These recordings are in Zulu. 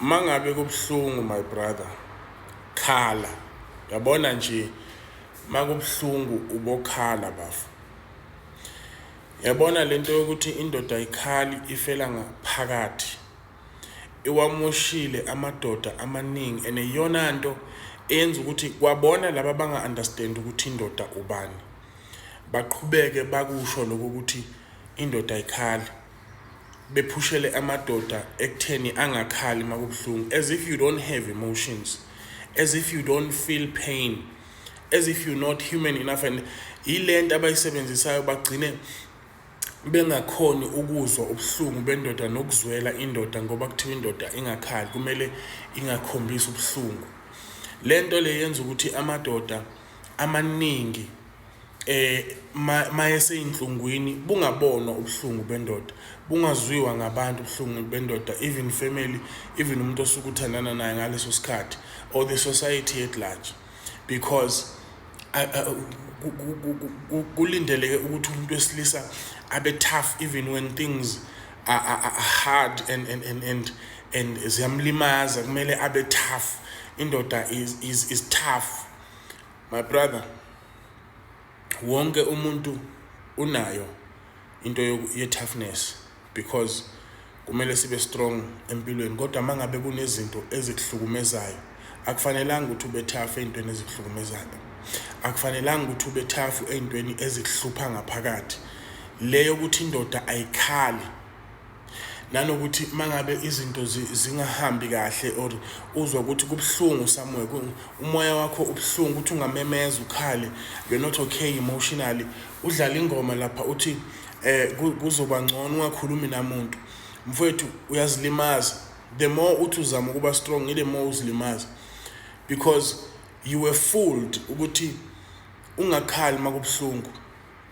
Mangabe kubuhlungu, my brother, khala. Yabona nje, makubuhlungu ubokhala, bafo. Yabona lento yokuthi indoda ayikhali, ifela ngaphakathi, iwamoshile amadoda amaningi, and iyona nto eyenza ukuthi kwabona laba banga-understand ukuthi indoda ubani, baqhubeke bakusho lokho ukuthi indoda ayikhali, bephushele amadoda ekutheni angakhali makubuhlungu, as if you don't have emotions, as if you don't feel pain, as if you're not human enough. And ilento abayisebenzisayo, bagcine bengakhoni ukuzwa ubuhlungu bendoda nokuzwela indoda, ngoba kuthiwa indoda ingakhali, kumele ingakhombisi ubuhlungu. Lento le yenza ukuthi amadoda amaningi mayeseyinhlungwini bungabonwa ubuhlungu bendoda, bungazwiwa ngabantu ubuhlungu bendoda, even family, even umuntu osuke uthandana naye ngaleso sikhathi, or the society at large, because kulindeleke ukuthi umuntu wesilisa abe tough even when things are hard and ziyamlimaza. Kumele abe tough. Indoda is tough, my brother. Wonke umuntu unayo into ye-toughness because kumele sibe strong empilweni, kodwa mangabe kunezinto ezikuhlukumezayo, akufanelanga ukuthi ube tough ey'ntweni ezikuhlukumezayo. Akufanelanga ukuthi ube tough ey'ntweni ezikuhlupha ngaphakathi. Leyo ukuthi indoda ayikhali, nanokuthi mangabe izinto zingahambi kahle or uzwa ukuthi kubuhlungu somewhere, umoya wakho ubuhlungu, ukuthi ungamemeza ukhale, you're not okay emotionally, udlala ingoma lapha uthi kuzoba ngcono, ungakhulumi namuntu, mfowethu, uyazilimaza. The more uthi uzama ukuba strong, ile more uzilimaza, because you were fooled ukuthi ungakhali makubuhlungu.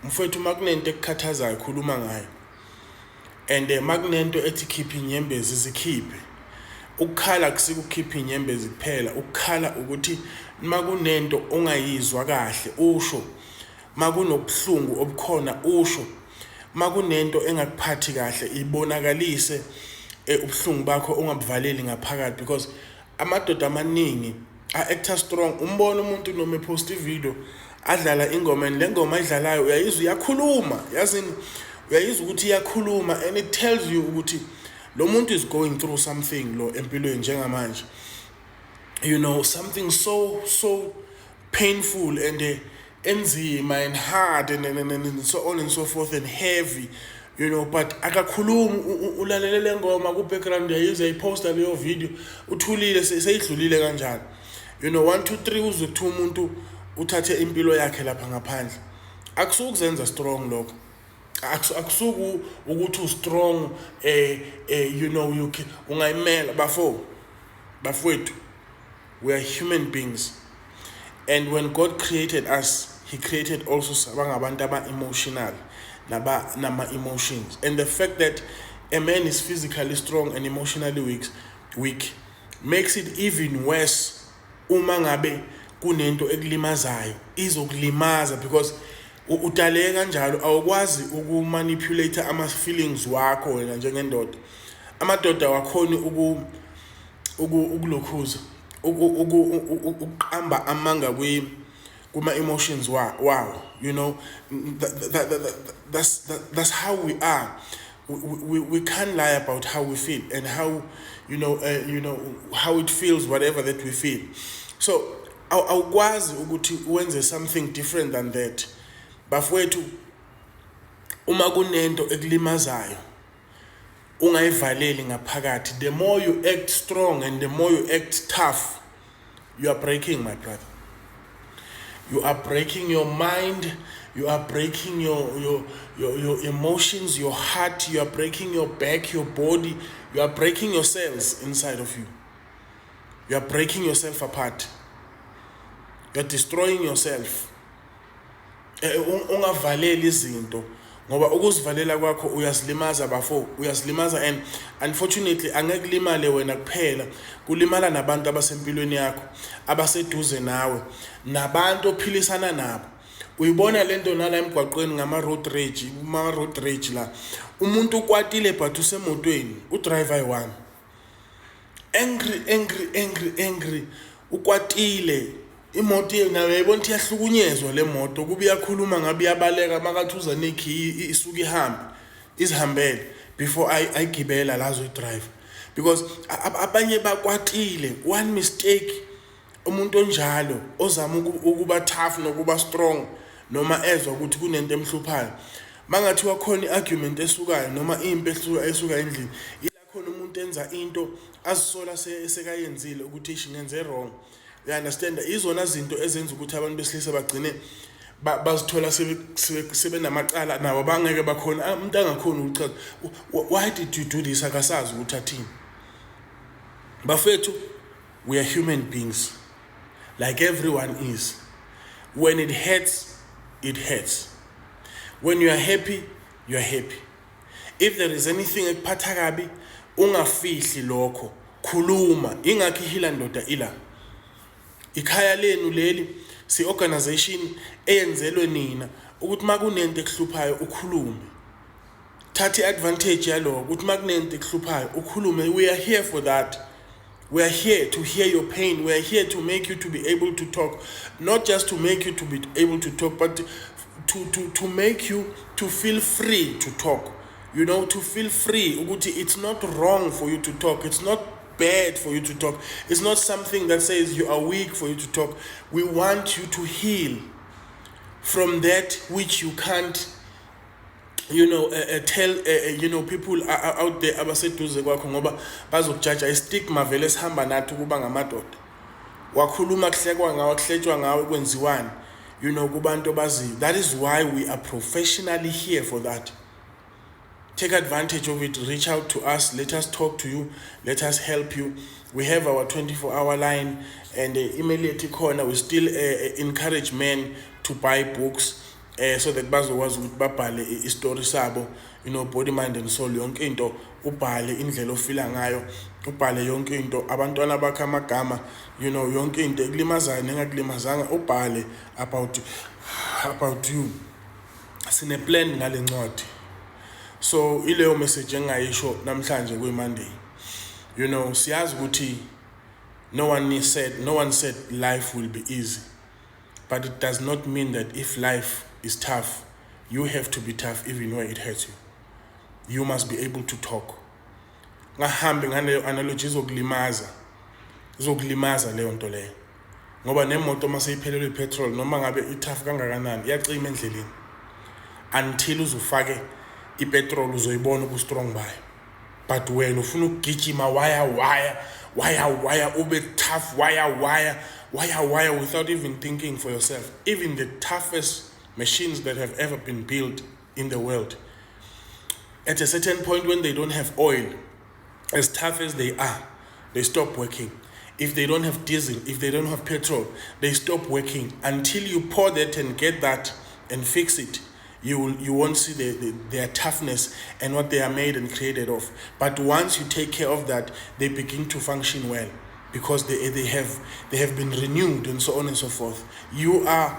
Mfowethu, makunento ekukhathazayo, khuluma ngayo, and makunento ethi khipha inyembezi, zikhiphe. Ukukhala kusikukhipha inyembezi kuphela. Ukukhala ukuthi makunento ongayizwa kahle, usho. Makunobuhlungu obukhona, usho. Makunento engakuphathi kahle, ibonakalise ubuhlungu bakho, ungabuvaleli ngaphakathi, because amadoda amaningi a-acta strong. Umbona umuntu noma epost ivideo, adlala ingoma, and le ngoma ayidlalayo uyayizwa iyakhuluma, yazini, uyayizwa ukuthi iyakhuluma, and it tells you ukuthi lo muntu is going through something lo empilweni njengamanje, something so so painful and enzima and hard and so on and so forth and heavy, but akakhulumi. Ulalele le ngoma ku-background, uyayizwa, iposta leyo video, uthulile, seyidlulile kanjalo. 1 2 3, uzwe kuthiwa umuntu uthathe impilo yakhe lapha ngaphandle. Akusuke kuzenza strong lokho. Akusuku ukuthi u-strong, you can, ungayimela. Bafo, bafowethu, we are human beings, and when God created us, he created also sabangabantu aba-emotional, naba nama-emotions. And the fact that a man is physically strong and emotionally weak makes it even worse. Uma ngabe kunento ekulimazayo, izokulimaza because udaleke kanjalo, awukwazi ukumanipulate ama-feelings wakho wena njengendoda. Amadoda wakhoni ukulokhuza ukuqamba amanga kuma emotions wawo. That's how we are. We can't lie about how we feel and how how it feels, whatever that we feel. So awukwazi ukuthi wenze something different than that. Bafowethu, uma kunento ekulimazayo, ungayivaleli ngaphakathi. The more you act strong and the more you act tough, you are breaking, my brother. You are breaking your mind, you are breaking your emotions, your heart, you are breaking your back, your body, you are breaking your cells inside of you. You are breaking yourself apart, you are destroying yourself. Ungavaleli izinto, ngoba ukuzivalela kwakho uyazilimaza, bafo, uyazilimaza. And unfortunately angeke kulimale wena kuphela, kulimala nabantu abasempilweni yakho, abaseduze nawe, nabantu ophilisana nabo. Uyibona lento nala emgwaqweni ngama-road rage, kuma-road rage la, umuntu ukwatile but usemotweni, udriver ayi-one. Angry, angry, angry, angry, ukwatile. Imoto nayo uyayibona ukuthi iyahlukunyezwa le moto. Kuba iyakhuluma, ngabe iyabaleka. Makathi uza nekhiyi, isuke ihambe, izihambele before ayigibela la azoyi-drive, because abanye bakwatile. One mistake, umuntu onjalo ozama ukuba tough nokuba strong, noma ezwa ukuthi kunento emhluphayo, mangathiwa khona i-argument esukayo noma impi esuka endlini, ila khona umuntu enza into azisola esekayenzile ukuthi ish, ngenze wrong, you understand? Izona zinto ezenza ukuthi abantu besilisa bagcine bazithola sebenamacala nabo bangeke bakhona. Umuntu angakhoni ukuchaza, "Why did you do this?" Akasazi ukuthi athini. Bafethu, we are human beings like everyone is. When it hurts, it hurts. When you are happy, you are happy. If there is anything ekuphatha kabi, ungafihli lokho, khuluma. Ingakho iHila Ndoda ila, ikhaya lenu leli. Si-organization eyenzelwe nina ukuthi makunento ekuhluphayo ukhulume. Thatha i-advantage yaloko ukuthi makunento ekuhluphayo ukhulume. We are here for that. We are here to hear your pain. We are here to make you to be able to talk. Not just to make you to be able to talk, but to make you to feel free to talk. To feel free. Ukuthi it's not wrong for you to talk. It's not bad for you to talk. It's not something that says you are weak for you to talk. We want you to heal from that which you can't tell people out there abaseduze kwakho, ngoba bazokujaja. I-stigma vele sihamba nathi ukuba ngamadoda. Wakhuluma, kuhlekwa ngawe, kuhletshwa ngawe, kwenziwani kubantu abaziyo. That is why we are professionally here for that. Take advantage of it. Reach out to us. Let us talk to you. Let us help you. We have our 24-hour line and email yethu ikhona. We still encourage men to buy books so that bazokwazi ukuthi babhale i-story sabo, body, mind and soul, yonke into. Ubhale indlela ofila ngayo, ubhale yonke into, abantwana bakho amagama, yonke into ekulimazayo nengakulimazanga, ubhale about you. Sine plan ngale ncwadi. So ileyo message engayisho namhlanje kuyi-Monday. Siyazi ukuthi no one said life will be easy, but it does not mean that if life is tough, you have to be tough even where it hurts you. You must be able to talk. Ngahambi ngaleyo analogy, izokulimaza, izokulimaza leyo nto leyo, ngoba nemoto uma seyiphelelwe i-petrol, noma ngabe i-tough kangakanani, iyacima endleleni until uzufake i-petrol, uzoyibona ubu-strong bayo. But wena ufuna ukugijima waya waya waya waya, ube tough waya waya waya waya, without even thinking for yourself. Even the toughest machines that have ever been built in the world, at a certain point when they don't have oil, as tough as they are, they stop working. If they don't have diesel, if they don't have petrol, they stop working until you pour that and get that and fix it. You won't see their toughness and what they are made and created of. But once you take care of that, they begin to function well because they have been renewed and so on and so forth. You are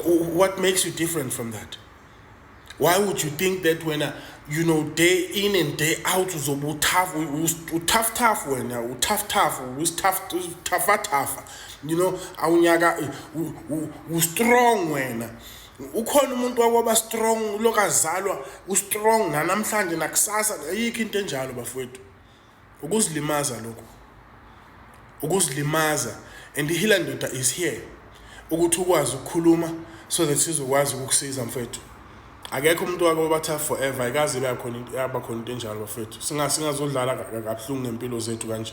what makes you different from that? Why would you think that when day in and day out uzobe u-tough, u-tough tough, wena u-tough tough, u-tough tough tough, awunyaka u-strong wena? Ukhona umuntu wakwaba strong lokazalwa u-strong namhlanje nakusasa? Ayikho into enjalo, bafowethu. Ukuzilimaza lokho, ukuzilimaza. And iHila Ndoda is here ukuthi ukwazi ukukhuluma so that sizokwazi ukukusiza, mfethu. Akekho umuntu wake waba tough forever. Ayikaze ibe khona, yaba khona into enjalo, bafethu. Singazodlala kabuhlungu ngempilo zethu kanje.